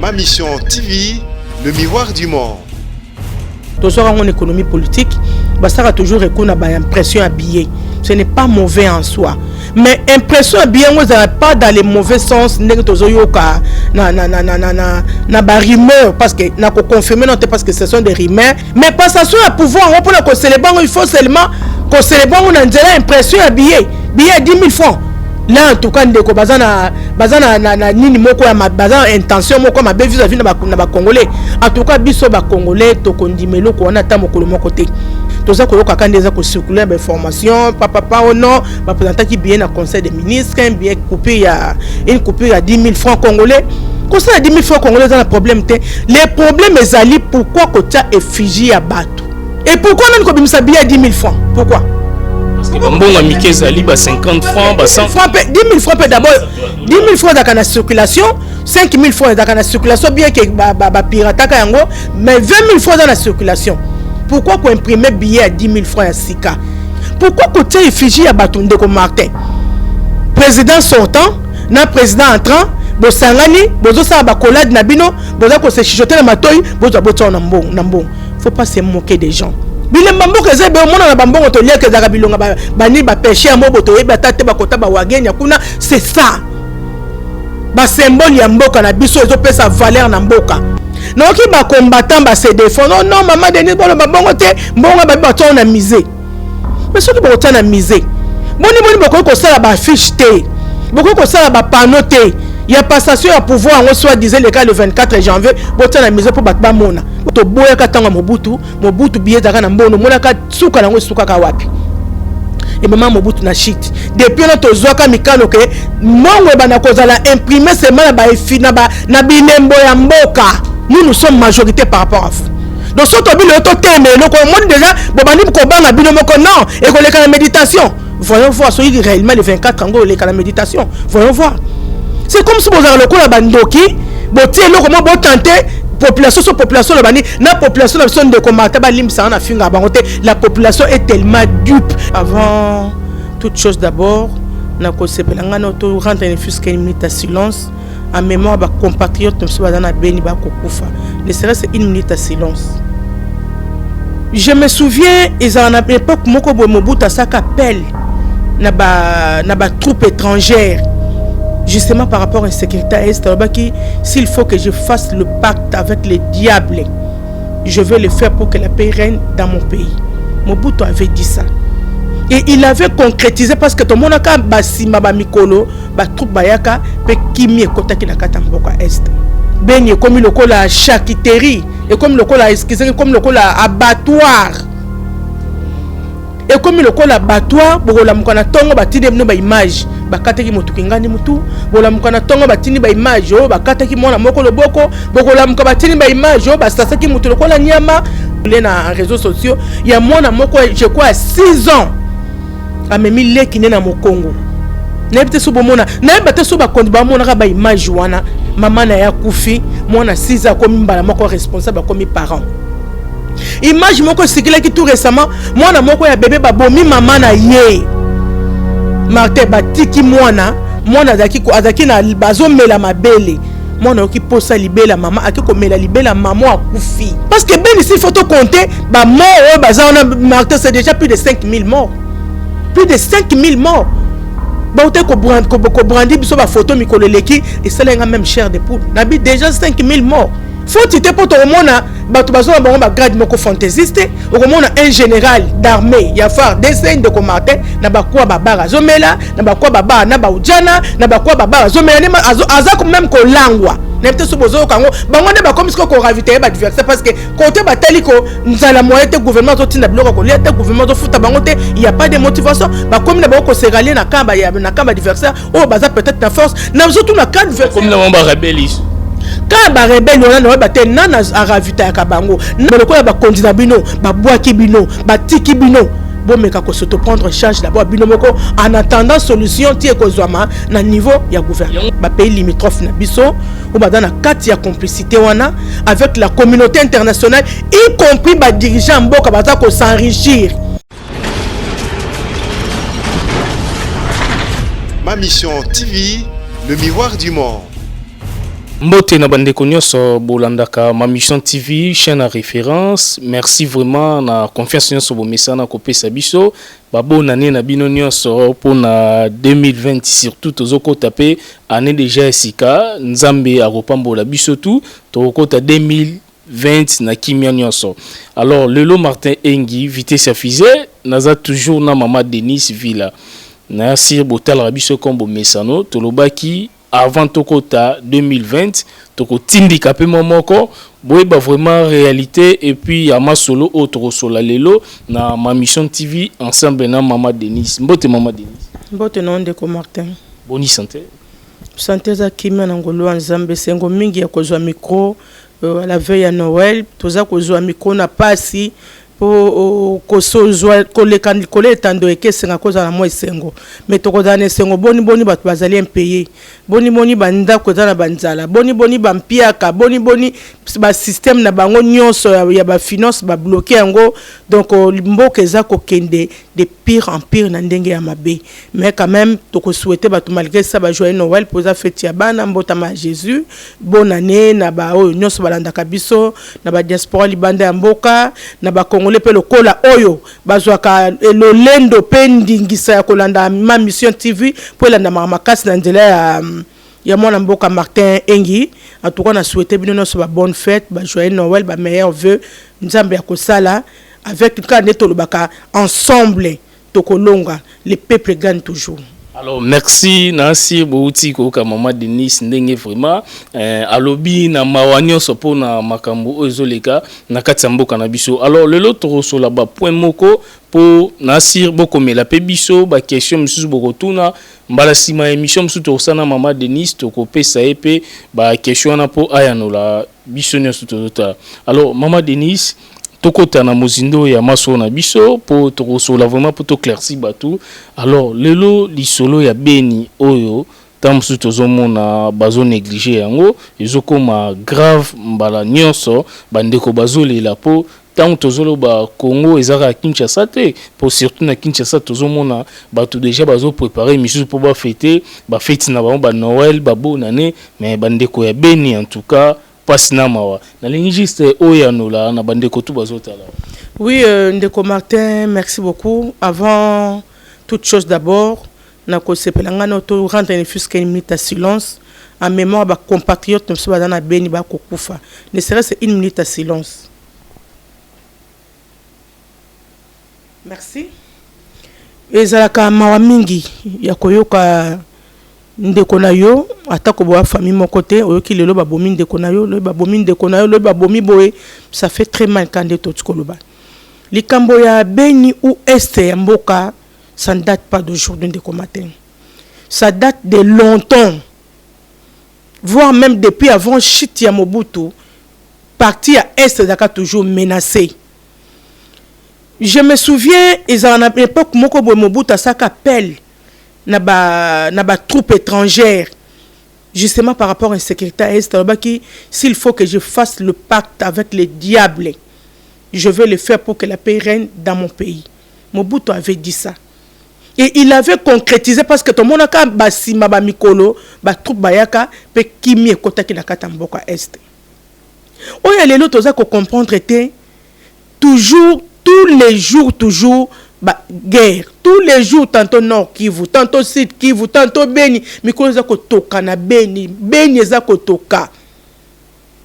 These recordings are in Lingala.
Ma Mission TV, le miroir du monde. Tozwaka yango na économie politique, basalaka toujours recours na baimpression ya billet. Ce n'est pas mauvais en soi, mais impression ya billet yango ezala pas dans le mauvais sens ndenge tozoyoka na barumeur, parce que nakoconfirme no te, parce que ce sont des rumeurs. Mais passation ya pouvoir yango, mpona kocélébrer yango, il faut seulement kocélébrer yango na nzela ya impression ya billet ya 10 000 francs. Là, en tout cas, ndeko, baza na nini moko ya baza na intention moko ya mabe vis-à-vis na bacongolais. En tout cas, biso bacongolais tokondima eloko wana ata mokolo moko te. Toza koyoka nde eza kocircule ya bainformation papapa o non, baprésentaki billet na Conseil des ministres, un billet coupé ya une coupure ya 10 000 francs congolais. Kosala 10 000 francs congolais eza na problème te. Le problème ezali pourquoi kotia effigie ya bato et pourquoi nani kobimisa billet ya 10 000 francs? Pourquoi? Parce que bambongo ya mike ezali ba 50 francs, ba 100 francs mpe. 10 000 francs mpe, d'abord 10 000 francs ezalaka na circulation, 5 000 francs ezalaka na circulation, bien ke bapirataka yango, mais 20 000 francs eza na circulation. Pourquoi koimprime billet ya 10 000 francs ya sika? Pourquoi kotia effigie ya bato? Ndeko Martin, président sortant na président entrant bosangani, bozosala bacollade na bino, boza kose chuchoter na matoi, bozwa botia na mbongo na mbongo. Faut pas se moquer des gens. Bilemba mboka eza ebe omona na bambongo toliaka, ezalaka bilonga bani bapêche yango bo toyebi ata te, bakota bawagenya kuna. C'est ça basymbole ya mboka na biso, ezopesa valeur na mboka. Nayoki bacombattant base défend: non, non, mama Denis, boloba bongo te, mbongo babi batia na musée. Mais soki bokotia na musée, boni boni bokoki kosala baaffiche te, bokoki kosala bapanneau te ya passation ya pouvoir yango, soit disait le cas le 24 janvier, botia na musée mpo bato bamona? Toboyaka ntango ya Mobutu. Mobutu, billet ezalaka na mbongo, omonaka suka nango esukaka wapi? Emema Mobutu na shit. Depuis wana tozwaka mikano ke mbongo ebanda kozala imprimé seulement na baefi na bilembo ya mboka. Nous, nous sommes majorité par rapport à vous. Donc so tobi lelo totema eloko, omoni déjà bobandi kobanga bino moko. Non, ekoleka na méditation. Voyons voir soki réellement le 24 yango oleka na méditation. Voyons voir. C'est comme si bozala lokola bandoki, botie eloko mo botante population. So population lobani na population na biso, ndeko Martin, balimbisaka na finga bango te. La population est tellement dupe. Avant toute chose, d'abord nakosepela ngai na to rendre ne fût qu'une minute ya silence en mémoire bacompatriote na biso baza na Beni, bakokufa. Ne serait-ce une minute ya silence. Je me souviens, ezala na époque moko boye, Mobutu asaka appel na batroupe étrangère, justement par rapport à l'insécurité à Est. Alobaki: «S'il faut que je fasse le pacte avec le diable, je vais le faire pour que la paix règne dans mon pays.» Mobutu avait dit ça et il avait concrétisé, parce que tomonaka basima bamikolo batroupe bayaka mpe kimi ekɔtaki na kati ya mboka Est. Beni ekomi lokola charcuterie, ekomi lokola, excuse, ekomi lokola abattoir, ekomi lokola abattoir. Bokolamuka na ntongo, batindi bino baimage bakataki motuki ngandi mutu. Bolamuka na ntongo, batindi baimage oyo bakataki mwana moko loboko. Bokolamuka, batindi baimage oyo basasaki motu lokola nyama. Le na réseaux sociaux ya mwana moko, je crois 6 ans, amemi leki nde na mokongo. Nayebi te so bomona, nayeba te so bakonzi bamonaka baimage wana. Mama na ye akufi, mwana 6 akomi mbala moko responsable, akomi parent. Image moko esikilaki tout récemment, mwana moko ya bebe, babomi mama na ye. Martin, batiki mwana, mwana azalaki na bazomela mabele, mwana ayoki posa libela mama, ake komela libela mama, akufi. Parce que Beni, s'il faut tocompter bamort oyo baza wana, Martin, c'est déjà plus de 5000 morts, plus de 5000 morts. Bauti kobrandir biso bafoto mikolo eleki, esalenga même chair de poule. Nabi déjà 5000 morts, foti te mpo tokomona bato bazwa bango bagrade moko fantaisiste. Okomona un général d'armée ya FARDC, ndeko Martin, na bakuwa babara azomela, na bakuwa babara na baujana, na bakuwa babara azomela, aza même kolangwa. Nayebi te so bozoyoka yango. Bango nde bakomi sikoyo koravitailler baadversaire, parce que kote batali ko nzala moye te, gouvernement azotinda biloko ya kolia te, gouvernement azofuta bango te, il y a pas de motivation. Bakomi na bango kose rallier na camp adversaire oyo baza peut-être na force. Nazotuna camp adversaire na bango barebelles. Kaka barebele wana, naoyeba te nani aravitayaka bango. Lokola bakonzi na bino babwaki bino, batiki bino, bomeka kosoto prendre charge d'abord bino moko, en attendant solution ti ekozwama na niveau ya gouvernement. Bapays limitrophe na biso oyo baza na kati ya complicité wana avec la communauté internationale, y compris badirigeant mboka, baza kos'enrichir. Ma Mission TV, le miroir du monde. Mbote na bandeko nyonso bolandaka Ma Mission TV, chaîne à référence. Merci vraiment na confiance nyonso bomesana kopesa biso. Ba bonne année na bino nyonso mpona 2020, surtout tozokota mpe année déjà ya sika. Nzambe akopambola biso tu, tokokota 2020 na kimia nyonso. Alors lelo, Martin Engi, vitesse ya fusée, naza toujours na mama Denise Villa. Nayasir botalaka biso comme bomesano. Tolobaki avant tokota 2020, tokotindika mpe mwa moko boyeba vraiment réalité et puis ya masolo oyo tokosola lelo na Ma Mission TV ensemble na mama Denise. Mbote, mama Denise. Mbote na ndeko Martin. Boni santé? Santé eza kimia na ngolu ya Nzambe. Esengo mingi ya kozwa micro à la veille ya Noël. Toza kozwa micro na pasi mpo kosozwa koleka likolo etando ekesenga kozala na mwa esengo, mais tokozala na esengo boni boni bato bazali impayé, boni boni bandako eza na banzala, boni boni bampiaka, boni boni basystème na bango nyonso ya bafinance babloquer yango. Donc mboka eza kokende de pire en pire na ndenge ya mabe. Mais quand même tokosouhaiter bato malgré ça bajoyeux Noël, mpo eza fête ya bana, mbotama ya Jésus. Bonne année na baoyo nyonso balandaka biso na badiaspora libanda ya mboka, na bacongolais mpe lokola oyo bazwaka lolendo mpe ndingisa ya kolanda Ma Mission TV, mpo elandamaka makasi na nzela ya mwana mboka Martin Engi. En tout cas na souhaité bino nyonso ba bonne fête, ba joyeux Noël, ba meilleurs vœux. Nzambe ya kosala avec kaka nde tolobaka, ensemble tokolonga, le peuple gagne toujours. Alors merci. Nasi bouti koyoka mama Denise ndenge vraiment alobi na mawa nyonso mpona makambo oyo ezoleka na kati ya mboka na biso. Alors lelo tokosola bapoint moko mpo nasir bokomela mpe biso baquestion mosusu bokotuna mbala nsima ya émission mosusu tokosala na mama Denise. Tokopesa ye mpe baquestion wana mpo ayanola biso nyonso tozotala. Alors mama Denise, tokota na mozindo ya masolo na biso mpo tokosola vraiment mpo toéclaircir bato. Alors lelo lisolo ya Beni oyo, ntango mosusu tozomona bazonégliger yango, ezokóma grave mbala nyonso. Bandeko bazolela mpo ntango tozoloba Congo eza kaka Kinshasa te, mpo surtout na Kinshasa tozomona bato déjà bazoprépare misusu mpo bafêter bafêter na bango banoël, babonane, mais bandeko ya Beni, en tout cas mpasi na mawa. Nalingi juste oyanola na bandeko tu bazotala. Oui, ndeko Martin, merci beaucoup. Avant toute chose, d'abord nakosepela ngai na to rendre ne fût-ce qu'une minute à silence en mémoire bacompatriote na biso baza na Beni bakokufa. Ne serait-ce une minute à silence. Merci. Ezalaka mawa mingi ya koyoka ndeko na yo, atako boya famille moko te, oyoki lelo babomi ndeko na yo, lobi babomi ndeko na yo, lobi babomi boye. Ça fait très mal. Ka nde toti koloba likambo ya Beni ou est ya mboka, ça ne date pas d'aujourd'hui, ndeko Martin. Ça date de longtemps, voire même depuis avant chute ya Mobutu. Partie ya est ezalaka toujours menacé. Je me souviens, ezala na époque moko boye, Mobutu asalaka appel na batroupe étrangère justement par rapport à l'insécurité à est. Alobaki: «S'il faut que je fasse le pacte avec les diables, je vais le faire pour que la paix règne dans mon pays.» Mobutu avait dit ça et il avait concrétisé, parce que tomonaka basima bamikolo batroupe bayaka mpe kimi ekɔtaki na kati ya mboka est. Oyo lelo toza kocomprendre te, toujours, tous les jours, toujours ba guerre, tous les jours, tantôt Nord Kivu, tantôt Sud Kivu, tantôt Beni. Mikolo eza kotoka na Beni, Beni eza kotoka.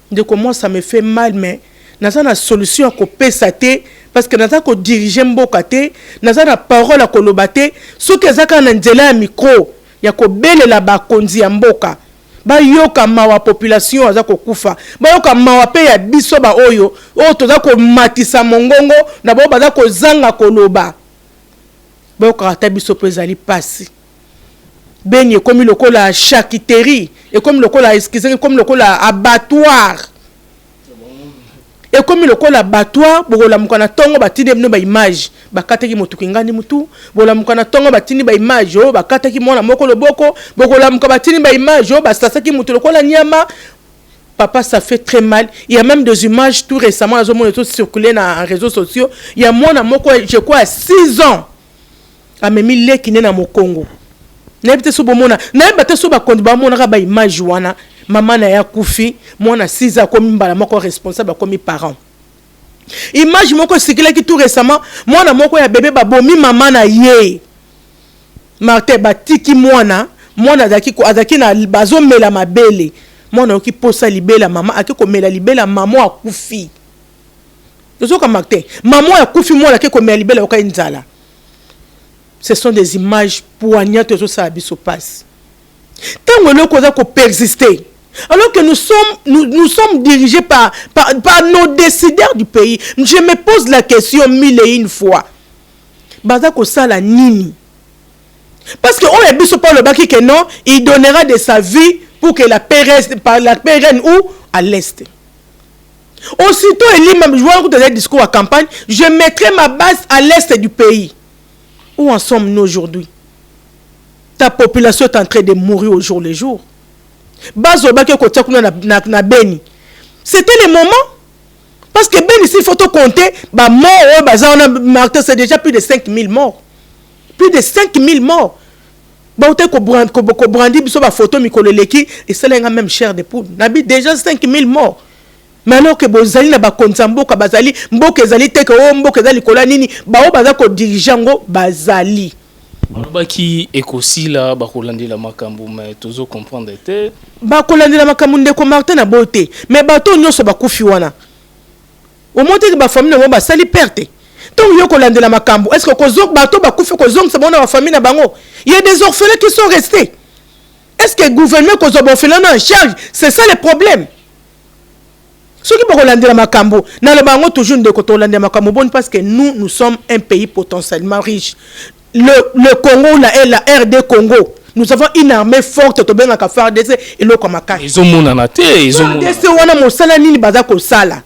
Ndeko, moi ça me fait mal, mais naza na solution ya kopesa te, parce que naza kodiriger mboka te, naza na parole ya koloba te. Soki eza kaka na nzela ya micro ya kobelela bakonzi ya mboka bayoka mawa, population aza kokufa, bayoka mawa mpe ya biso baoyo oyo toza komatisa mongongo na bao baza kozanga koloba, bayokaka ata biso, mpo ezali mpasi. Beni ekomi lokola charcuterie, ekomi lokola, excuse, ekomi lokola abattoir, ekomi lokola abattoir. Bokolamuka na ntongo, batindi bino baimage bakataki motuki ngandi mutu. Bolamuka na ntongo, batindi baimage oyo bakataki mwana moko loboko. Bokolamuka, batindi baimage oyo basasaki mutu lokola nyama. Papa, ça fait très mal. Il y a même des images tout récemment azomona ezocirculer na réseaux sociaux ya mwana moko, je crois à 6 ans, amemi leki nde na mokongo. Nayebi te so bomona, nayeba te so bakonzi bamonaka baimage wana. Mama na ye akufi, mwana 6 ans akomi mbala moko responsable, akomi parent. Image moko esikilaki tout récemment, mwana moko ya bebe, babomi mama na ye. Martin, batiki mwana, mwana azalaki na bazomela mabele. Mwana ayoki posa libela mama, ake komela libela, mama akufi. Ozoka, Martin, mama akufi, mwana ake komela libela, ayoka ye nzala. Ce sont des images poignantes, ezosala biso pasi. Ntango eloko oza kopersister, alors que nous sommes dirigés par nos décideurs du pays, je me pose la question mille et une fois: baza kosala nini? Parce que oyo biso mpo alobaki que non, il donnera de sa vie pour que la paix reste, par la paix règne où? À l'Est. Aussitôt élu même, je vois que discours à campagne: «Je mettrai ma base à l'Est du pays.» Où en sommes-nous aujourd'hui? Ta population est en train de mourir au jour le jour. Base obaki kotia kuna na Beni, c'était le moment, parce que Beni, s'il faut compter bamort oyo baza wana, Martin, c'est déjà plus de 5000 morts, plus de 5000 morts. Baute kobrandir biso bafoto mikolo eleki, esalenga même chair de poule. Nabi déjà 5000 morts, mais alors que bozali na bakonzi ya mboka, bazali, mboka ezali te ke oyo mboka eza likolo ya nini, bao baza kodiriger yango bazali. Balobaki ekosila, bakolandela makambo, mais tozocomprendre te. Bakolandela makambo, ndeko Martin, na boyo te, mais bato nyonso bakufi wana, omoni teke bafamille na bango basali perte. Ntango yo kolandela makambo, est ce que bato bakufi kozongisa bango na bafamille na bango? Il y a des orphelins qui sont restés. Est ce que gouvernement kozwa baorphelin en charge? C'est ça le problème. Soki bakolandela makambo, naloba yango toujours, ndeko, tokolandela makambo boni? Parce que nous, nous sommes un pays potentiellement riche, le Congo, la RD Congo. Nous avons une armée forte, tobengaka FARDC, eloko ya makasi. Ezomonana te. FARDC wana, mosala nini baza kosala?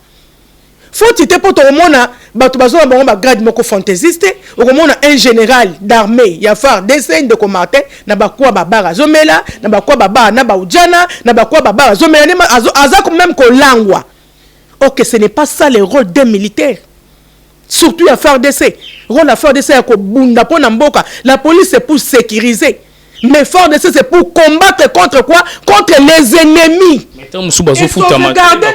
Foti te, mpo tokomona bato bazona bango bagrade moko fantaisiste. Okomona un général d'armée ya FARDC, ndeko Martin, na bakwa babar azomela, na bakwa babar na baujana, na bakwa babar azomela, aza même kolangwa. Ok, ce n'est pas ça le rôle d'un militaire, surtout ya FARDC. Rôle ya FARDC ya kobunda mpo na mboka. La police, c'est pour sécuriser, mais FARDC, c'est pour combattre. Contre quoi? Contre les ennemis. Et sauvegarder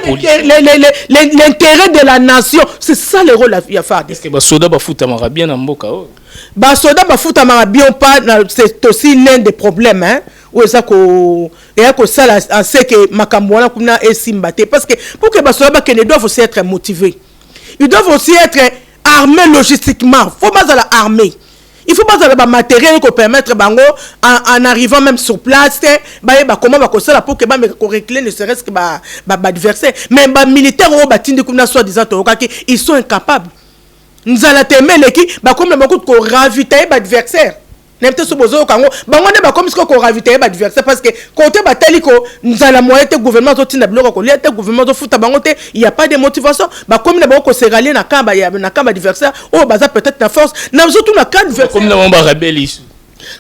l'intérêt de la nation, c'est ça le rôle ya FARDC. Basoda bafutamaka bien na mboka oyo? Basoda bafutamaka bien pas, c'est aussi l'un des problèmes, hein, oyo eza ko eya kosala ase ke makambo wana kuna esimba te. Parce que pour que basoda bakende, doivent aussi être motivés, ils doivent aussi être armés logistiquement. Faut bazala armés, il faut bazala bamatériel kopermettre bango en arrivant même sur place te, bayeba comment bakosala pour que bameka koreculer ne serait-ce que baadversaire. Mais bamilitaire oyo batindi kuna, soi-disant toyokaki, ils sont incapables. Nzala teme eleki, bakomi na bango koravitailler baadversaire. Nayebi te so bozoyoka yango. Bango nde bakomi sikoyo koravitailler baadversaire, parce que kote batali ko nzala, moyen te, gouvernement azotinda biloko ya kolia te, gouvernement azofuta bango te, il y a pas de motivation. Bakomi na bango kose rallier na camp adversaire oyo baza peut-être na force. Nazotuna camp adversaire, na bango barebelle.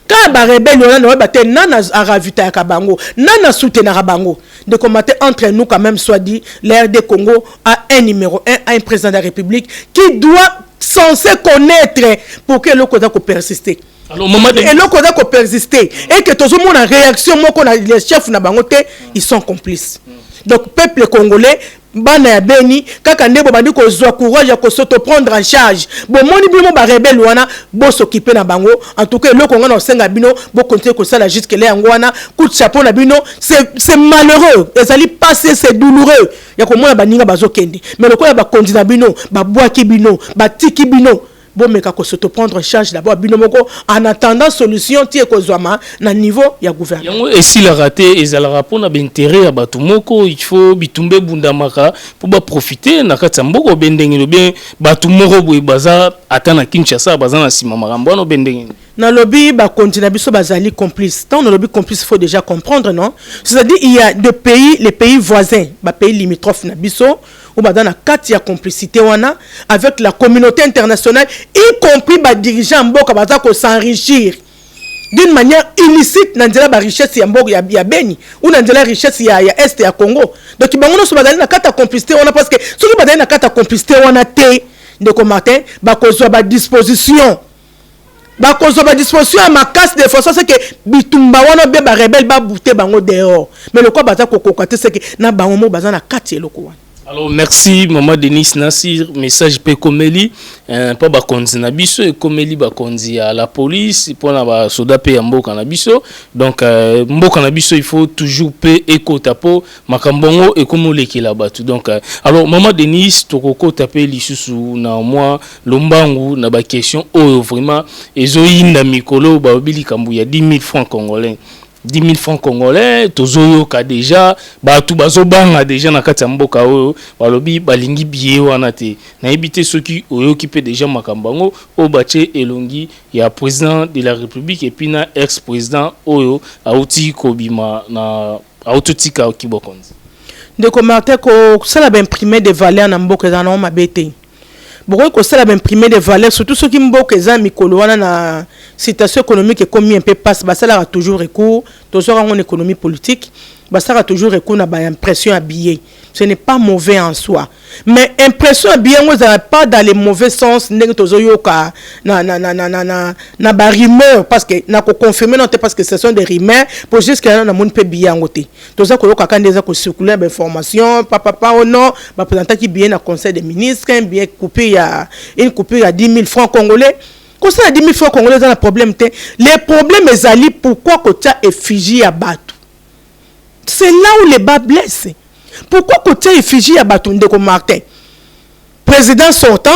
Camp barebelle wana, naoyeba te nani aravitaillaka bango, nani asoutenaka bango. Ndeko Martin, entre nous quand même, soit dit, la RD Congo a un numéro 1, a un président de la République qui doit censé connaître pour que eloko eza kopersister. Eloko eza kopersister et que tozomona réaction moko na les chefs na bango te, ils sont complices. Donc peuple congolais, bana ya Beni, kaka nde bobandi kozwa courage ya kos'auto-prendre en charge. Bomoni bino barebele wana, bosokipe na bango. En tout cas, eloko nga na osenga bino, bokontinue kosala jusque là. Yango wana, coup de chapeau na bino. C'est malheureux, ezali passé, c'est douloureux ya komona baninga bazokende, mais lokola bakonzi na bino babwaki bino, batiki bino, bomeka kos'auto-prendre en charge d'abord bino moko, en attendant solution ti ekozwama na niveau ya gouvernement. Yango esilaka te, ezalaka mpona baintérêt ya bato moko. Il faut bitumba ebundamaka mpo baprofite na kati ya mboka, obe ndenge obe bato moko boye baza ata na Kinshasa, baza na nsima makambo wana, obe ndenge? Nalobi bakonzi na biso bazali complice. Tant nalobi complice, faut déjà comprendre, non? C'est-à-dire, il y a des pays, les pays voisins, bapays limitrophes na biso, oyo baza na kati ya complicité wana avec la communauté internationale, y compris badirigeant mboka baza kos'enrichir d'une manière illicite na nzela barichesse ya mboka ya Beni ou na nzela richesse ya Est ya Congo. Donc bango nyonso bazali na kati ya complicité wana, parce que soki bazali na kati ya complicité wana te, ndeko Martin, bakozwa badisposition. Bakozwa badisposition ya makasi de façon ce que bitumba wana be barebelles babute bango dehors. Mais lokola baza kokoka te, seke na bango moko baza na kati eloko wana. Alors merci, Maman Denise Nassir. Message pe komeli mpo bakonzi na biso, ekomeli bakonzi ya la police mpona basoda mpe ya mboka na biso. Donc mboka na biso, il faut toujours mpe ekota mpo makambo yango ekomi olekela bato. Donc alors Maman Denise, tokokota mpe lisusu na mwa lombangu na baquestion oyo vraiment ezoyinda mikolo. Balobi likambo ya 10 000 francs congolais. 10 000 francs congolais, tozoyoka déjà bato bazobanga déjà na kati ya mboka oyo, balobi balingi billet wana te. Nayebi te soki oyoki mpe déjà makambo yango oyo batie elongi ya président de la République et puis na ex président oyo auti kobima na auti tika kibokonzi. Ndeko Martin, kosala baimprimé de valeur na mboka ezala nango mabe te. Bokoki kosala baimprimé de valeur, surtout soki mboka eza mikolo wana na situation économique ekomi un peu passe. Basalaka toujours recours, tozwaka yango na économie politique, basalaka toujours recours na baimpression ya billet. Ce n'est pas mauvais en soi, mais impression ya billet yango ezala pas dans le mauvais sens ndenge tozoyoka na barumeur, parce que nakoconfirme no te, parce que ce sont des rumeurs. Po jusque là namoni mpe billet yango te. Toza koyoka nde eza kocircule bainformation papapa o non, baprésentaki billet na Conseil des ministres, un billet coupé ya une coupure ya 10 000 francs congolais. Kosala 10 000 francs congolais eza na problème te. Le problème ezali pourquoi kotia effigie ya bato. C'est là où le bât blesse. Pourquoi kotia effigie ya bato? Ndeko Martin, président sortant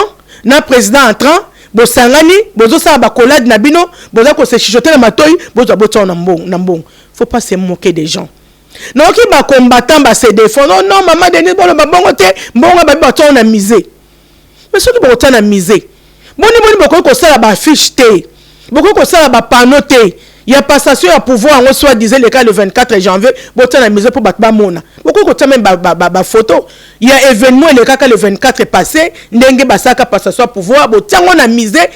na président entrant bosangani, bozosala bacollade na bino, boza kose chuchoter na matoi, bozwa botia na mbongo na mbongo. Faut pas se moquer des gens. Naoki bacombattant base défendre: "Non, non, Mama Denis, boloba bongo te. Mbongo babi batia na musée." Mais soki bokotia na musée, boni boni bokoki kosala baaffiche te, bokoki kosala bapanneau te ya passation ya pouvoir yango, soit disait le cas le 24 janvier, botia na musée mpo bato bamona? Bokoki kotia même bafoto ya événement elekaka le 24 passé, ndenge basalaka passation ya pouvoir, botia yango na musée.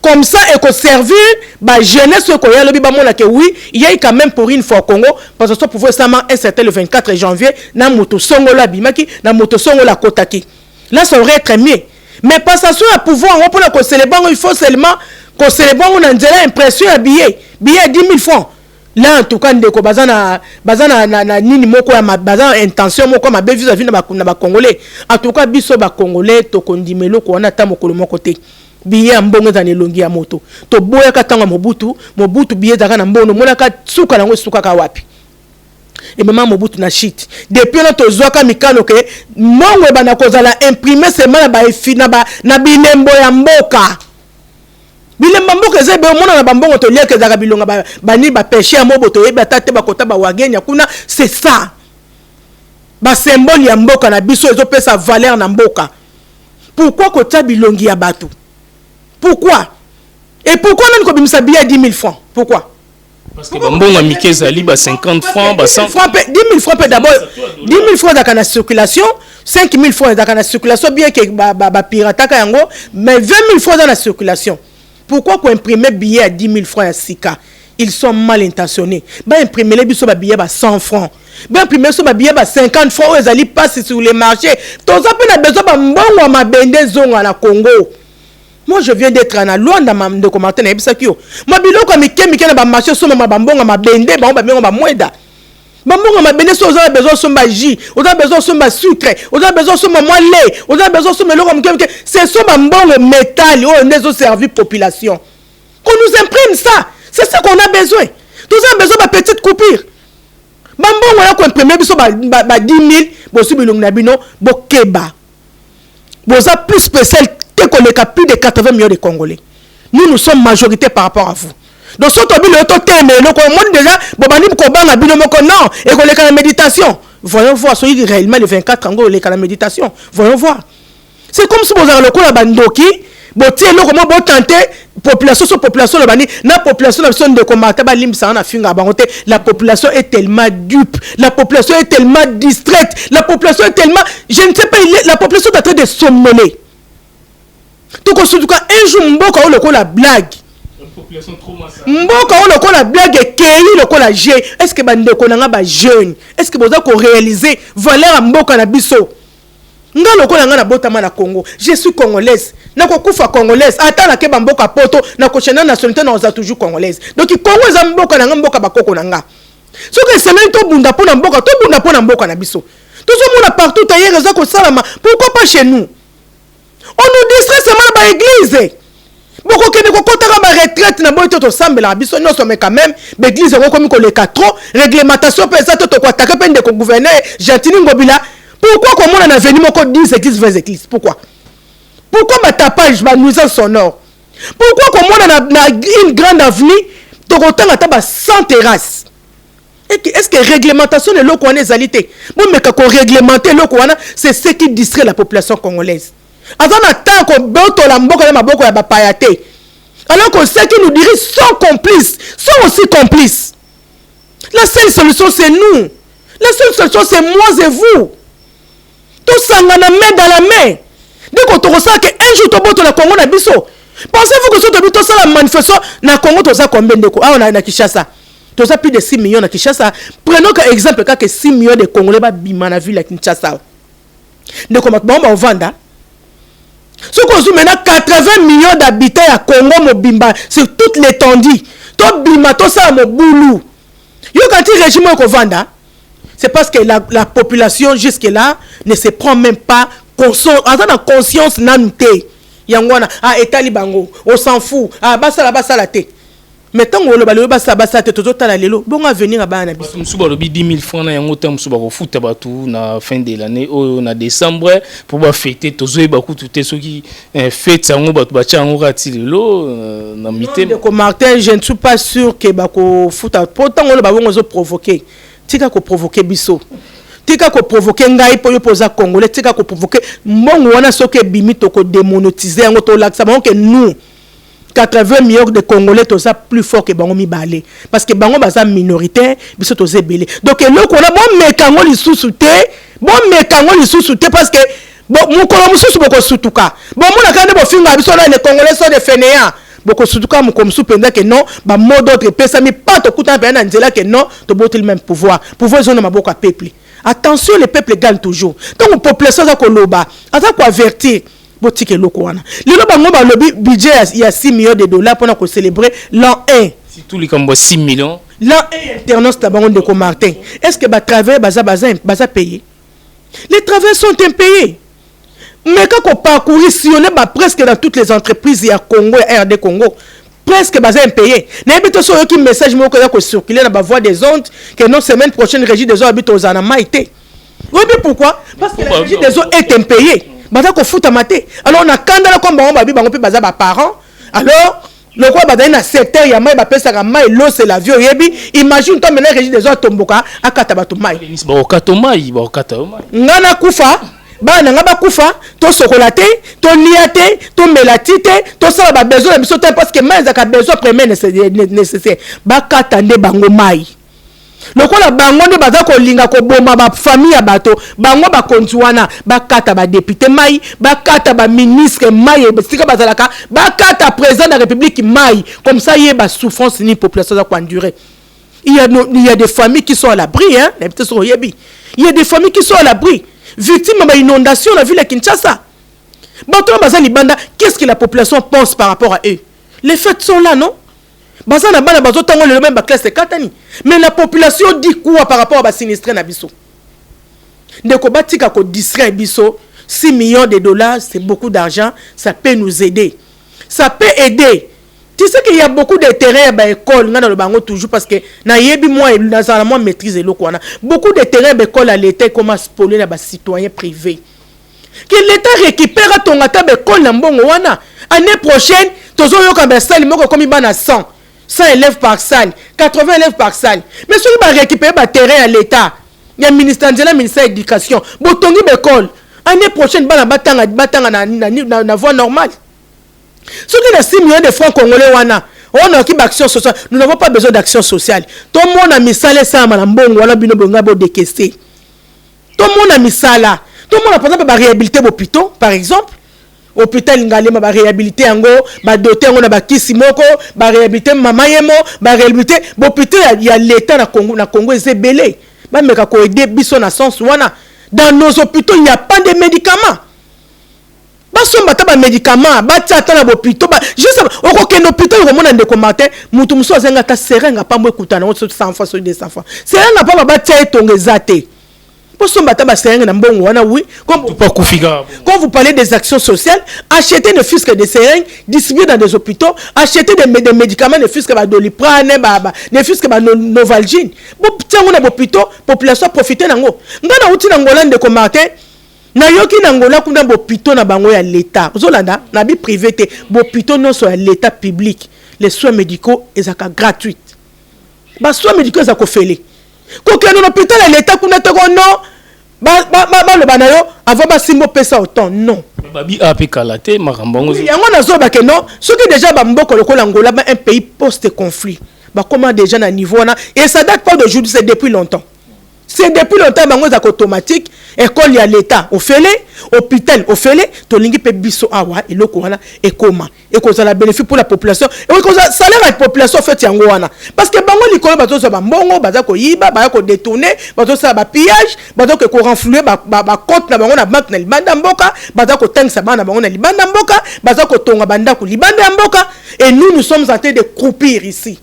Comme ça ekoservir bajeunesse oyo ekoya lobi, bamona ke oui, il y a eu quand même pour une fois au Congo passation pouvoir esalama un certain le 24 janvier, na moto songolo abimaki, na moto songolo akotaki. Là, ça aurait être mieux. Mais passation ya pouvoir yango, mpona kocélébrer yango, il faut seulement kocélébrer yango na nzela impression ya billet ya 10 000 francs. Là, en tout cas, ndeko, baza na nini moko ya baza na intention moko ya mabe vis-à-vis na bacongolais. En tout cas, biso bacongolais tokondima eloko wana ata mokolo moko te. Billet ya mbongo eza na elongi ya moto, toboyaka. Ntango ya Mobutu, Mobutu billet ezalaka na mbongo, omonaka suka nango esukaka wapi? Emema Mobutu na shit. Depuis wana tozwaka mikano ke mbongo ebanda kozala imprimé seulement na baefi na bilembo ya mboka. Bilembo ya mboka eza ebe omona na bambongo toliaka, ezalaka bilonga bani bapeshe ya mobo, toyebi ata te, bakota bawagenya kuna. C'est ça basymbole ya mboka na biso, ezopesa valeur na mboka. Pourquoi kotia bilongi ya bato? Pourquoi? Et pourquoi nani kobimisa billet ya 10 000 francs? Pourquoi? Parce que bambongo ya mike ezali ba 50 francs, ba 100 francs mpe. 10 000 francs mpe d'abord, 10 000 francs ezalaka na circulation, 5 000 francs ezalaka na circulation, bien ke bapirataka yango, mais 20 000 francs eza na circulation. Pourquoi koimprime billet ya 10 000 francs ya sika? Ils sont mal intentionnés. Baimprimele biso babillet ba 100 francs, baimprime biso babillet ba 50 francs oyo ezali mpasi sur le marché. Toza mpe na besoin bambongo ya mabende ezonga na Congo. Moi, je viens d'être na Lwanda, ndeko Martin, nayebisaki yo ma biloko ya mike mike na bamarché osomama bambongo ya mabende, bango babengo bamweda, bambongo ya mabende. So oza na besoin osomba jus, oza na besoin osomba sucre, oza na besoin osomba mwa lait, oza na besoin osomba eloko ya moke moke, ce sont bambongo métal oyo nde ezoservir population. Qu'on nous imprime ça, c'est ça qu'on a besoin. Toza na besoin bapetite coupure. Bambongo ya koimprime biso ba 10 000, bozwi bilongi na bino. Bokeba, boza plus spécial te koleka plus de 80 millions de Congolais. Nous, nous sommes majorité par rapport à vous. Donc so tobi lelo toteme eloko, omoni déjà bobandi kobanga bino moko. Non, ekoleka na méditation. Voyons voir soki réellement le 24 yango oleka na méditation. Voyons voir. C'est comme si bozala lokola bandoki, botie eloko mo botante population. So population lobani na population na biso, ndeko Martin, balimbisaka na finga bango te. La population est tellement dupe, la population est tellement distraite, la population est tellement, je ne sais pas, la population est en train de somnoler. Tokosutuka un jour. Mboka oyo lokola blague, mboka oyo lokola blague, ekei lokola jeu. Est ce que bandeko na nga bajeune, est ce que boza koréaliser valeur ya mboka na biso? Nga lokola nga nabotama na Congo, je suis congolaise, nakokufa congolaise. Ata nakeba mboka poto, nakochanger nationalité, nakozala toujours congolaise. Donc Congo eza mboka na nga, mboka bakoko na nga. Soki esemeli tobunda mpo na mboka, tobunda mpo na mboka na biso. Tozomona partout ailleurs eza kosalama, pourquoi pas chez nous? On nous distrait seulement na baéglise. Bokokende kokɔtaka baretraite na boye te, tosambelaka biso nyonso, mais quand même baéglise yango ekomi koleka trop. Réglementation mpe eza te. Tokoattaquer mpe ndeko gouverneur Gentiny Ngobila. Pourquoi komona na avenue moko 10 église, 20 église? Pourquoi? Pourquoi batapage, banuisance sonore? Pourquoi komona na une grande avenue tokotanga ata ba 100 terrasse? Est ce que réglementation na eloko wana ezali te? Bomeka koréglementer eloko wana. C'est ce qui distrait la population congolaise. Aza na temps kobotola mboka na maboko ya bapaya te, alors que ceux qui nous dirigent sont complices, sont aussi complices. La seule solution, c'est nous. La seule solution, c'est moi et vous. Tosangana, main dans la main, ndeko. Tokosala ke un jour tobotola Congo na biso. Pensez-vous que so tobi tosala manifestation na Congo, toza combien, ndeko, awa na Kinshasa? Toza plus de 6 millions na Kinshasa. Prenons ka exemple kaka 6 millions de Congolais babima na ville ya Kinshasa, ndeko, bato bango baovanda. Soki ozwi maintenant 80 millions d'habitants ya Congo mobimba sur toute l'étendue, tobima, tosala mobulu, yoka ti régime oyo kovanda. C'est parce que la population jusque là ne se prend même pas, aza na conscience nanu te. Yango wana, ah, etali bango, on s'en fout, ah, basala, basala te. Mais ntango oloba lelo basala, basala te, tozotala lelo bongo avenir ya bana na biso. Bato mosusu balobi 10 000 francs na yango te. Mosusu bakofuta bato na fin de l'année oyo, na décembre, mpo bafêter. Tozoyeba kutu te soki fête yango bato batya yango kaka ti lelo na mitema. Ndeko Martin, je ne suis pas sûr ke bakofuta, mpo ntango oloba bongo ozoprovoquer. Tika koprovoquer biso, tika koprovoquer ngai, mpo yo mpo oza congolais. Tika koprovoquer. Mbongo wana soki ebimi, tokodémonétiser yango, tolakisa bango ke nous, 80 millions de Congolais, toza plus fort ke bango mibale, parce que bango baza minoritaire, biso toza ebele. Donc eloko wana, bomeka yango lisusu te, bomeka yango lisusu te, parce que mokolo mosusu bokosutuka. Bomonaka nde bofingaka biso na les Congolais sont des fainéants. Bokosutuka mokolo mosusu mpenza ke non, bamot d'ordre epesami pa, tokutana mpenza na nzela ke non, toboteli même pouvoir. Pouvoir eza na maboko ya peuple. Attention, le peuple gagne toujours. Ntango population aza koloba, aza koavertir, botika eloko wana. Lelo bango balobi budget ya 6 millions de dollars mpona kocélébrer l'an 1. Surtout likambo ya 6 millions. L'an 1 alternance na bango, ndeko Martin, est ce que batravailleurs baza payé? Les travailleurs sont impayés. Mais kaka koparcourir, sillonner ba presque dans toutes les entreprises ya Congo, ya RD Congo, presque baza impayé. Nayebi te so oyoki message moko eza kocirculer na bavoie des ondes que non, semaine prochaine Régie des eaux abi tozala na mai te. Oyebi pourquoi? Parce que la Régie des eaux est impayé, baza kofutama te. Alors na kandala comme bango babi, bango mpe baza baparent. Alors lokola bazali na secteur ya mai, bapesaka mai, l'eau c'est la vie, oyebi. Imagine toi maintenant Régie des eaux atomboka, akata bato mai. Bakokata mai, bakokata yo mai. Nga nakufa, bana na nga bakufa, tosokola te, tolia te, tomela ti te, tosala babesoin na biso te, parce que mai ezalaka besoin premier nécessaire. Bakata nde bango mai. Lokola bango nde baza kolinga koboma bafamille ya bato, bango bakonzi wana, bakata badéputé mai, bakata baministre mai esika bazalaka, bakata président de la République mai. Comme ça yeba souffrance nini population aza koendurer. Il y a des familles qui sont à l'abri, hein. Nayebi te soki oyebi, il y a des familles qui sont à l'abri, victime ya bainondation na ville ya Kinshasa. Bato oyo baza libanda, qu'est-ce que la population pense par rapport à eux? Les fêtes sont là, non? Baza na bana bazotanga lelo, même baclasse ekatani. Mais la population dit quoi par rapport à basinistré na biso? Ndeko, batika kodistraire biso. 6 millions de dollars, c'est beaucoup d'argent. Ça peut nous aider, ça peut aider. Tu sais qu'il y a beaucoup de terrains ya baécole. Ngai naloba yango toujours parce que nayebi mwa, nazala na mwa maîtrise eloko wana. Beaucoup de terrains ya baécole ya l'État ekoma spolié na bacitoyen privé. Que l'État récupère, atonga ata baécole na mbongo wana. Année prochaine tozoyoka basali moko ekomi bana 100, 100 élèves par salle, 80 élèves par salle. Mais soki barécupérer baterrain ya l'État, ya ministère, nzela ministère ya éducation, botongi baécole, année prochaine bana batanga, batanga na voie normale. Soki na 6 millions de francs congolais wana, onaoki baaction sociale. Nous n'avons pas besoin d'action sociale. Tomona misala esalama na mbongo wana. Bino bonga bodécaisser, tomona misala, tomona par exemple baréhabilité bahôpitaux. Par exemple hôpital Ngaliema, baréhabilité yango, badoter yango na bakisi moko, baréhabilité Mama Yemo, baréhabilité bahôpitaux ya l'État na Congo. Na Congo eza ebele. Bameka koaider biso na sens wana. Dans nos hôpitaux, il n'y a pas de médicaments. Basomba ata bamédicament, batia ata na bahôpitaux. Juste okokende hôpital, okomona, ndeko Martin, mutu mosusu azangi ata seringue pamba, ekutana yango soki 100 fois, soki 200 fois, seringue pamba batia etonga eza te. Bosomba ata baseringue na mbongo wana, oui. Quand vous parlez des actions sociales, achetez ne fût-ce que des seringues, distribuer dans des hôpitaux, achetez des médicaments, ne fût-ce que badoliprane, ne fût-ce que banovalgine, botia yango na bahôpitaux, population profite nango. Ngai nauti na Ngola, ndeko Martin, nayoki na Ngola kuna, bahôpitaux na bango ya l'État, ozolanda na bi privé te, bahôpitaux nyonso ya l'État public, les soins médicaux ezalaka gratuite, basoins médicaux eza kofele. Kokende na hôpital ya l'État kuna te, ko non, baloba na yo avant basimba opesa autant, non. Babi ape kala te makambo yango. Yango nazobake non, soki déjà bamboka lokola Ngola, ba un pays post conflit, bakoma déjà na niveau wana, et ça date pas d'aujourd'hui, c'est depuis longtemps, c'est depuis longtemps. Bango ezalaka automatique, école ya l'État ofele, hôpital ofele. Tolingi mpe biso awa eloko wana ekoma, ekozala bénéfice pour la population, ekozala salaire ya population fait yango wana, parce que bango likolo bazozwa bambongo, baza koyiba, baza kodétourner, bazosala bapillage, bazoke korenflouer bacompte na bango na banque na libanda mboka, baza kotangisa bana na bango na libanda mboka, baza kotonga bandako libanda ya mboka, et nous, nous sommes en train de croupir ici.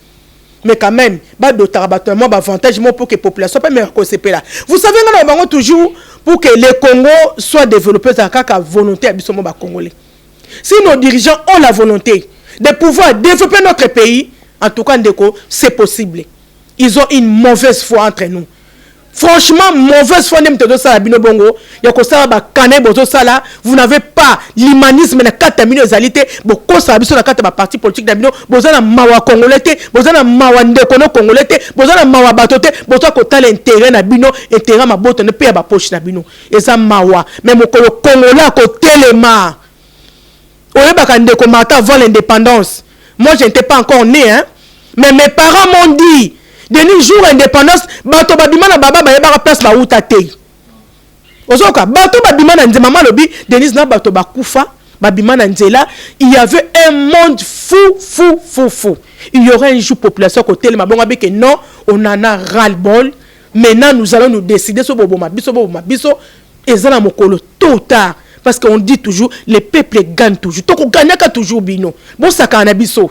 Mais quand même badotaka bato ya mwa baavantage mo pour que population mpe meka kosepela. Vous savez, nga na bango toujours, pour que le Congo soit développé, ezala kaka volonté ya biso mo bacongolais. Si nos dirigeants ont la volonté de pouvoir développer notre pays, en tout cas, ndeko, c'est possible. Ils ont une mauvaise foi entre nous, franchement, mauvaise foi nde moto ezosala bino bongo ya kosala bakane bozosala. Vous n'avez pas l'humanisme na kati ya bino, ezali te. Bokosala biso na kati ya baparti politique na bino, boza na mawa congolais te, boza na mawa ndeko no congolais te, boza na mawa bato te, boza kotala intérêt na bino, intérêt mabota mpe ya bapoche na bino. Eza mawa, mais mokolo congolais akotelema, oyebaka, ndeko Martin, avant l'indépendance, moi je n'étais pas encore né, hein, mais mes parents m'ont dit: "Denis, jour indépendance, bato babima na baba bayebaka place bauta te." Ozoka bato babima na nzela. Mama alobi: "Denise, na bato bakufa babima na nzela, il y avait un monde fou, fou, fou, fou." Il y aurait un jour population kotelema bongo abeke non, on en a ras le bol, maintenant nous allons nous décider. So boboma biso, boboma biso, eza na mokolo tôt ou tard, parce qu'on dit toujours: le peuple gagne toujours. Tokoganyaka toujours. Bino bosakana na biso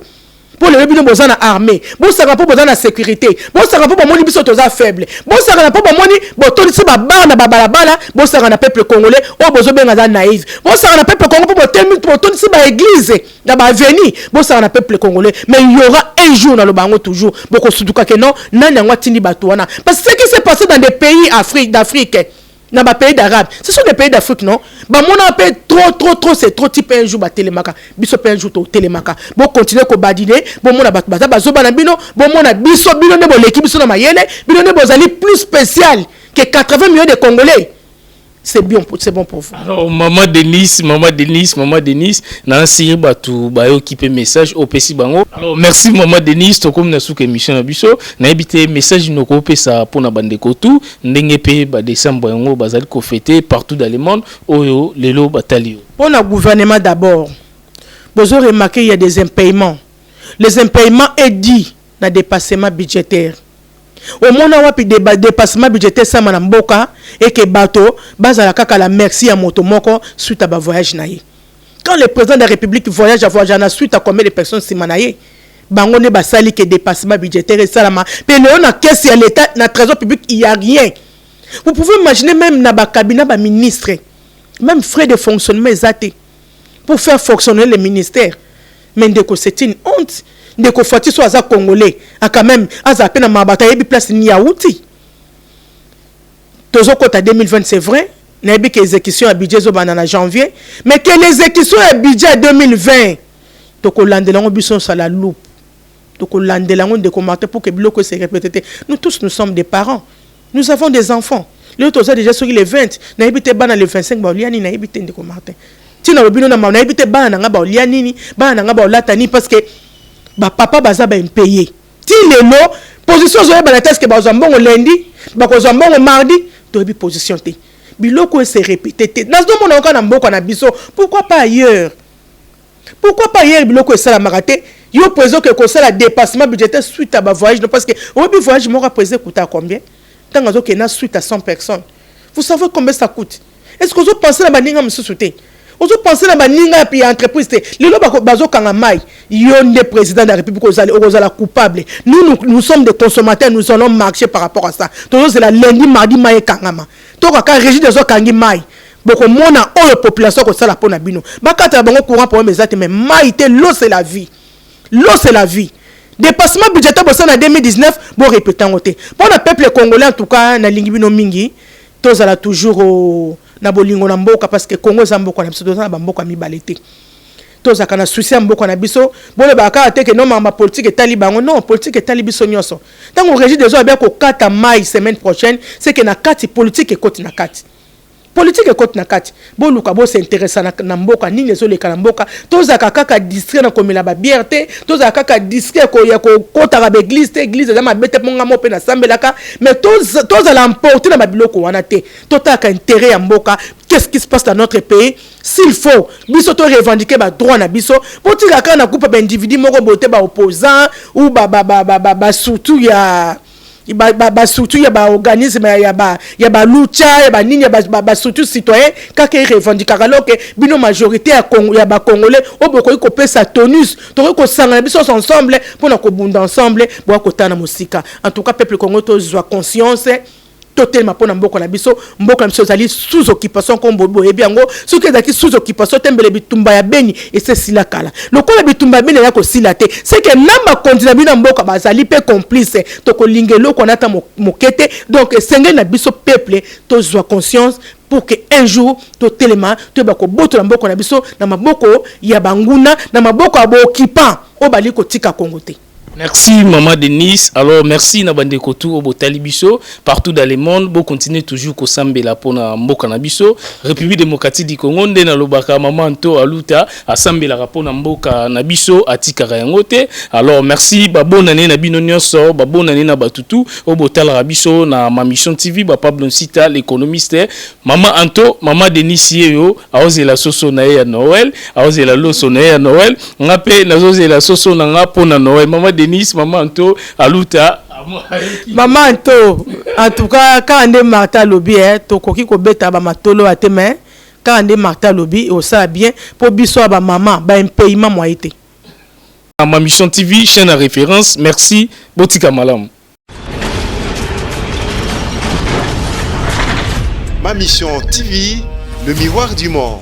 mpo lelo bino boza na armée, bosaka mpo boza na sécurité, bosaka mpo bomoni biso toza faible, bosaka na mpo bomoni botondisi babara na babalabala, bosaka na peuple congolais oyo bozobenga aza naïve, bosaka na peuple congolais mpo botondisi baéglise na baavenue, bosaka na peuple congolais. Mais il y aura un jour, naloba yango toujours, bokosutuka ke non, nani yango atindi bato wana? Parce que ce qui s'est passé dans des pays Afrique, d'Afrique, na bapays d'arabe, ce sont des pays d'Afrique, non, bamona mpe trop, trop, trop, c'est trop. Ti mpe un jour batelemaka, biso mpe un jour totelemaka. Bokontinue kobadine, bomona bato baza bazoba na bino, bomona biso, bino nde boleki biso na mayele, bino nde bozali plus spécial que 80 millions de Congolais. C'est bien, c'est bon pour vous. Alors, maman Denise, maman Denise, maman Denise, nansi bato bayoki mpe message opesi bango. Alors merci, maman Denise. Tokomi na suka émission na biso. Nayebi te message noko opesa mpona bandeko tu ndenge mpe badécembre yango bazali kofêter partout dans le monde oyo lelo batali yo. Pour le gouvernement d'abord, vous aurez remarqué, il y a des impaiements. Les impaiements est dit na dépassement budgétaire. Omona wapi dépassement budgétaire sama na mboka eke bato bazala kaka la merci ya moto moko suite à bavoyage na ye? Quand le président de la République voyage, avoyage na suite à combien de personnes nsima na ye? Bango nde basali ke dépassement budgétaire esalama. Mpe lelo na caisse ya l'État, na trésor public, il y a rien. Vous pouvez imaginer, même na bacabinet baministre, même frais de fonctionnement eza te pour faire fonctionner le ministère. Mais ndeko, c'est une honte. Ndeko Fati, so aza congolais, aka même azala mpe na mabata, ayebi place nini awuti. Tozokɔta 2020, c'est vrai, nayebi ke exécution ya budget ezobanda na janvier, mais ke l'exécution ya budget ya 2020, tokolandela yango biso nyonso à la loupe, tokolandela yango, ndeko Martin, pour que biloko ese répété te. Nous tous, nous sommes des parents, nous avons des enfants. Lelo toza déjà soki le 20, nayebi te bana le 25 baolia nini. Nayebi te, ndeko Martin, ntina lobi no na ma, nayebi te bana na nga baolia nini, bana na nga baolata nini, parce que bapapa baza baimpayé ti lelo. Position ozoyebana te, eske bazwa mbongo lundi, bakozwa mbongo mardi, toyebi position te. Biloko ese répété te. Nazomona kaka na mboka na biso, pourquoi pas ailleurs? Pourquoi pas ailleurs? Biloko esalamaka te. Yo président oke kosala dépassement budgétaire suite à bavoyage, non, parce que oyebi voyage moko ya président ekuta combien? Ntango azokende na suite à 100 personnes, Vous savez combien ça coûte? Est ce que ozo penser na baninga mosusu te? Ozo penser na baninga ya entreprise te? Lelo bazokanga mai, yo nde président de la République okozala coupable. Nous, nous, nous sommes des consommateurs, nous allons marcher par rapport à ça. Tozozela lundi, mardi, mai ekangama. Tokaka Régie des eaux akangi mai, bokomona oyo population kosala mpo na bino. Bakatela bango courant, problème eza te, mais mai te. L'eau, c'est la vie, l'eau, c'est la vie. Dépassement budgétaire bosala na 2019, borépéter yango te mpo na peuple congolais. En tout cas, nalingi bino mingi. Tozala toujours na bolingo na mboka, parce que Congo eza mboka na biso. Toza na bamboka mibale te. Tozalaka na souci ya mboka na biso. Bolobaka kaka te ke no, makambo politique etali bango. Non, politique etali biso nyonso. Ntango Régie des eaux abia kokata mai semaine prochaine, c'est que na kati politique ekoti na kati, politique ekoti na kati. Boluka bos'intéresser na mboka, nini ezoleka na mboka. Tozalaka kaka distrait na komela babière te, tozalaka kaka distrait ya kokotaka baéglise te. Église eza mabe te, mpo nga mo mpe nasambelaka, mais tozala emporté na babiloko wana te. Totalaka intérêt ya mboka, qu'est-ce qui se passe dans notre pays. S'il faut biso to revendiquer badroit na biso, botika kaka na groupe ya baindividu moko boye te, baopposant ou basurtout ya bastructure ya baorganisme ya balucha, ya banini, ya bastructure citoyen kaka erevendiquaka, alors que bino majorité ya bacongolais oyo bokoki kopesa tonus, tokoki kosangana biso nyonso ensemble mpona kobunda ensemble. Boya kotala na mosika. En tout cas, peuple Congo, tozwa conscience, totelema mpo na mboka na biso. Mboka na biso ezali sous occupation. Kombo boyebi yango. Soki ezalaki sous occupation te, mbele bitumba ya Beni ese esila kala. Lokola bitumba ya Beni eza kosila te, c'est que na bakonzi na bino ya mboka bazali mpe complice. Tokolinga eloko wana ata moke te. Donc esengeli na biso peuple tozwa conscience pour que un jour totelema, toyeba kobotola mboka na biso na maboko ya banguna, na maboko ya baoccupant oyo bali kotika Kongo te. Merci Maman Denise. Alors merci na bandeko tout oyo botali biso partout dans le monde. Bo continuer toujours kosambela pona mboka na biso, République démocratique du Congo. Nde nalobaka, maman Anto Aluta asambelaka pona mboka na biso, atikaka yango te. Alors merci, ba bonne année na bino nyonso, ba bonne année na batutu oyo botalaka biso na Ma Mission TV, ba Pablo Nsita l'économiste, Maman Anto, Maman Denise yeyo aozela soso na ye ya Noël, aozela loso na ye ya Noël. Nga pe nazozela soso na nga pona Noël. Maman Denise, Maman Anto Aluta. Mama Anto, en tout cas, kaka nde Martin alobi, tokoki kobeta bamatolo ya te, mais kaka nde Martin alobi, osala bien mpo biso ya bamama baimpayement moye te. Ma Mission TV, chaîne à référence. Merci, botika malamu. Ma Mission TV, le miroir du monde.